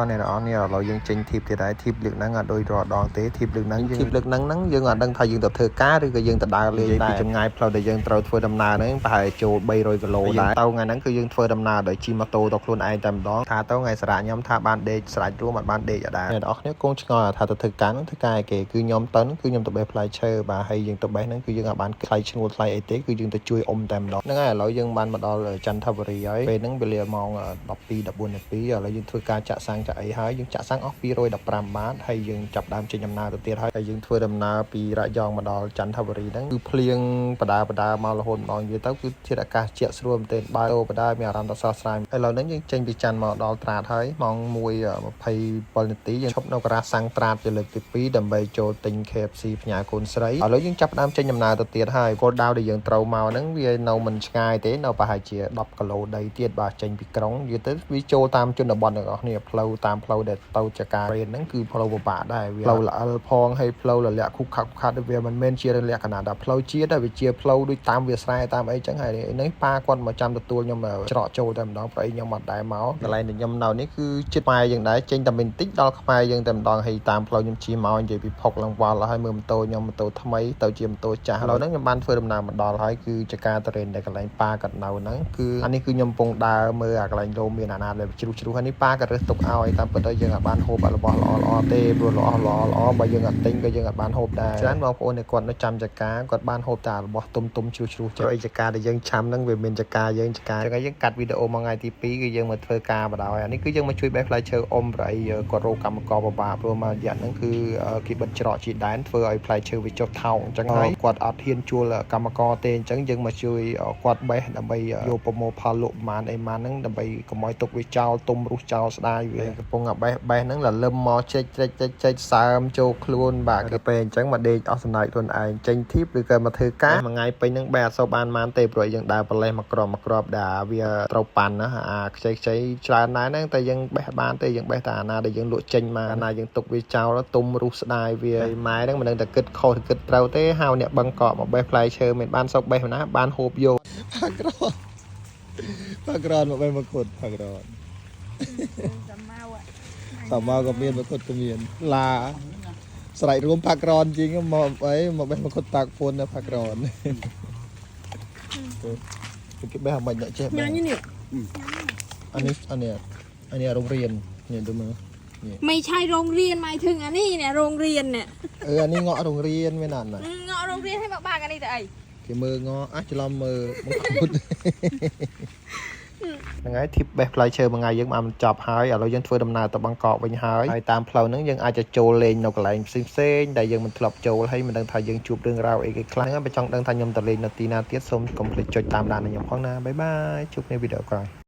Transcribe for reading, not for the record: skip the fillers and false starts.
តអ្នកនរនេះឥឡូវយើងចេញធីបទៀតហើយធីបលើកហ្នឹងអត់ដូចរាល់ដងទេធីបលើកហ្នឹងធីបលើកហ្នឹងហ្នឹងយើងអត់ដឹងថាយើងទៅធ្វើការឬក៏យើងទៅដើរលេងដែរពីចម្ងាយផ្លូវដែលយើងត្រូវធ្វើដំណើរហ្នឹងប្រហែលចូល300គីឡូដែរទៅថ្ងៃហ្នឹងគឺយើងធ្វើដំណើរដោយជិះម៉ូតូទៅខ្លួនឯងតែម្ដងថាទៅថ្ងៃសារៈខ្ញុំថាបានដេកស្រេចរួមអត់បានដេកអត់ដែរអ្នកនរគ្នាគង់ឆ្ងល់ថាទៅធ្វើការហ្នឹងធ្វើការអីគេគឺខ្ញុំទៅហ្នឹងគឺខ្ញុំទៅបេះផ្លែឈើបាទហើយយើងទៅបេះហ្នឹងគឺយើងអត់បានថ្លៃឈ្នួលថ្លៃអីទេគឺយើងទៅជួយអ៊ំតែម្ដងហ្នឹងហើយឥឡូវយើងបានមកដល់ចន្ទបុរីហើយពេលហ្នឹងវេលាម៉ោង12 14នាទីឥឡូវយើងធ្វើការចាក់សាំងចាក់អីហើយយើងចាក់សាំងអស់215បាតហើយយើងចាប់ដើមចេញដំណើរទៅទៀតហើយហើយយើងធ្វើដំណើរពីរ៉ាយ៉ងមកដល់ចន្ទបុរីហ្នឹងគឺភ្លៀងបដាបដាមករហូតម្ដងនិយាយទៅគឺធាតុអាកាសជាក់ស្រួលមែនទែនបើទៅបដាមានអារម្មណ៍ថាស្រស់ស្រាយឥឡូវហ្នឹងយើងចេញពីច័ន្ទមកដល់ត្រាតហើយម៉ោង1:27នាទីយើងឈប់នៅការ៉ាសាំងត្រាតជាលើកទី2ដើម្បីចូលទិញ KFC ផ្ញើកូនស្រីឥឡូវយើងចាប់ផ្ដើមចេញដំណើរទៅទៀតហើយគោលដៅដែលយើងត្រូវមកហ្នឹងវានៅមិនឆ្ងាយទេនៅប្រហែលជា10គីឡូដីទៀតបាទចេញពីក្រុងនិយាយទៅវាចូលតាមជនបទទាំងអស់គ្នាផ្លូវតាមផ្លូវដែលទៅចការរៀនហ្នឹងគឺផ្លូវពិបាកដែរវាផ្លូវល្អិលផងហើយផ្លូវលលាក់ខុកខាក់ខាត់វាមិនមែនជាលក្ខណៈថាផ្លូវជាតិទេវាជាផ្លូវដូចតាមវាស្រែតាមអីចឹងហើយនេះប៉ាគាត់មកចាំទទួលខ្ញុំច្រកចូលតែម្ដងព្រោះអីខ្ញុំអត់ដែរមកកន្លែងដែលខ្ញុំនៅនេះគឺចិត្តខ្មែរយើងដែរចេញតែមិនតិចដល់ខ្មែរយើងតែម្ដងហើយតាមផ្លូវខ្ញុំជិះមកនិយាយពីផុកឡើងវល់ហើយមើលម៉ូតូខ្ញុំម៉ូតូថ្មីទៅជាម៉ូតូចាស់ឥឡូវហ្នឹងខ្ញុំបានធ្វើដំណើរមកដល់ហើយគឺចការតរេនដែលកន្លែងប៉ាគាត់នៅហ្នឹងគឺអានេះគឺខ្ញុំកំពុងដើរមើលអាកន្លែងលោមានអាណាដែលជ្រុះជ្រុះហើយនេះប៉ាក៏រើសទុកឲ្យតាមពិតទៅយើងអាចបានហូបរបស់ល្អល្អទេព្រោះល្អល្អល្អបើយើងអត់ទិញក៏យើងអត់បានហូបដែរច្រើនបងប្អូនដែលគាត់នៅចាំចការគាត់បានហូបតែរបស់ទុំទុំជ្រុះជ្រុះចឹងអីចការដែលយើងឆាំហ្នឹងវាមានចការយើងចការចឹងហើយយើងកាត់វីដេអូមួយថ្ងៃទី2គឺយើងមកធ្វើការបដ ாய் អានេះគឺយើងមកជួយបេះផ្លែឈើអ៊ំប្រអីគាត់រកកម្មករពិបាកព្រោះមួយរយៈហ្នឹងគឺគេបិទច្រកជីដែនធ្វើឲ្យផ្លែឈើវាចុះថោកអញ្ចឹងហើយគាត់អត់ហ៊ានជួលកម្មករទេអញ្ចឹងយើងមកជួយគាត់បេះដើម្បីយកប្រមូលផលលក់ប្រហែលអីម៉ានហ្នឹងដើម្បីកុំឲ្យទុកវាចោលទុំរុះចោលស្ដាយវាកំពុងតែបេះបេះហ្នឹងលលឹមមកចេចចេចចេចចេចសើមចូលខ្លួនបាទគឺពេលអញ្ចឹងមកដេកអស់សំណើចខ្លួនឯងចេញធីបឬក៏មកធ្វើការមួយថ្ងៃពេញហ្នឹងបែរអត់សូវបានបានទេព្រោះយើងដើរបលេះមកក្របមកក្របដែលវាត្រូវប៉ាន់ណាអាខ្ចីខ្ចីច្រើនដែរហ្នឹងតែយើងបេះបានទេយើងបេះតែអាណាដែលយើងលក់ចេញមកអាណាយើងទុកវាចោលទុំរុះស្ដាយវាម៉ែហ្នឹងមិនដឹងតែគិតខុសឬគិតត្រូវទេហៅអ្នកបឹងកក់មកបេះផ្លែឈើមិនបានសុកបេះណាបានហូបយកផាក្រនផាក្រនមកបេះមកគុតផាក្រន តមកក៏មានមកគុតក៏មានឡាស្រែករួមផាក្រនជាងមកអីមកបេះមកគុតតាក់ពុនណាផាក្រនគេបេះអាមិនអ្នកចេះបេះ ញ៉ាំនេះ អានេះអានេះអានេះโรงเรียนនេះดูមើល ไม่ใช่โรงเรียนหมายถึงอันนี้เนี่ยโรงเรียนเนี่ย អឺអានេះងក់โรงเรียនមែនអត់ណា เงาะโรงเรียนให้มาบากอันนี้แต่ไอ้ គេមើលងអះច្រឡំមើលមកគុតហ្នឹងហើយធីបបេះផ្លែឈើមួយថ្ងៃយើងបានបញ្ចប់ហើយឥឡូវយើងធ្វើដំណើរទៅបាងកកវិញហើយហើយតាមផ្លូវហ្នឹងយើងអាចจะចូលលេងនៅកន្លែងផ្សេងផ្សេងដែលយើងមិនធ្លាប់ចូលហើយមិនដឹងថាយើងជួបរឿងរ៉ាវអីគេខ្លះហ្នឹងបើចង់ដឹងថាខ្ញុំទៅលេងនៅទីណាទៀតសូមកុំភ្លេចចុចតាមដានខ្ញុំផងណាbye bye ជួបគ្នាវីដេអូក្រោយ។